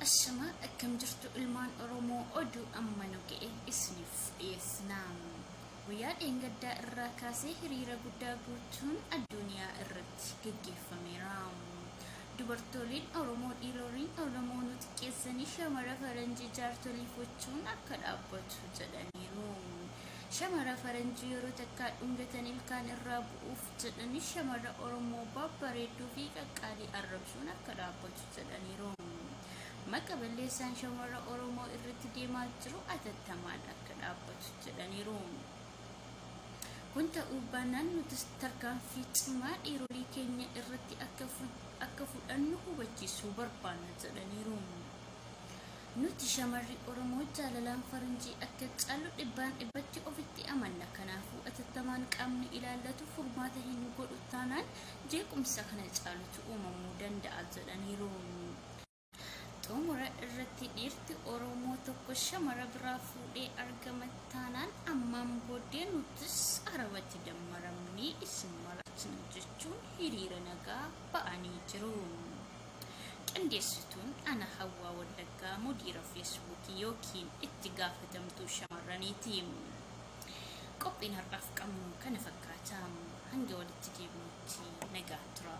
Ashamaa, akkam jirtu ilmaan Oromoo? Oduu amma nu ga'e isiniif dhiyeessina. Guyyaa dheengaddaa irraa kaasee hiriira guddaa guutuun addunyaa irratti gaggeeffameera. Dubartooliin Oromoo dhiiroliin Oromoo nu xiqqeessanii shamara faranjii jaartolii gochuun akka dhaabbatu jedhaniiru. Shamara faranjii yeroo takkaa dhungatan ilkaan irraa bu'uuf jedhanii shamara Oromoo babbareedduu fi qaqqaalii arrabsuun akka dhaabbatu jedhaniiru. Maqa balleessaan shamara Oromoo irratti deemaa jiru atattamaan akka dhaabbatu jedhaniiru. Kun ta'uu baannaan nutis tarkaanfii cimaa dhiirolii keenya irratti akka fudhannu hubachiisuu barbaanna jedhaniiru. Nuti shamarri Oromoo jaalalaan faranjii akka caalu dhibbaan dhibbatti ofitti amanna. Kanaafuu atattamaan qaamni ilaallatu furmaata hin godhu taanaan jeequmsa kana caalutu uumamuu danda'a jedhaniiru. Xumura irratti dhiirti Oromoo tokko shamara biraa fuudhee argama taanaan ammaan booddee nutis arabatti dammaramnee isin marachina jechuun hiriira nagaa ba'anii jiru. Qindeessituun ana Hawwaa Wallaggaa, mudiira Feesbuukii yookiin itti gaafatamtuu shamarraniiti. Qophiin har'aaf qabnu kana fakkaata. Hanga walitti deebinutti nagaa tura.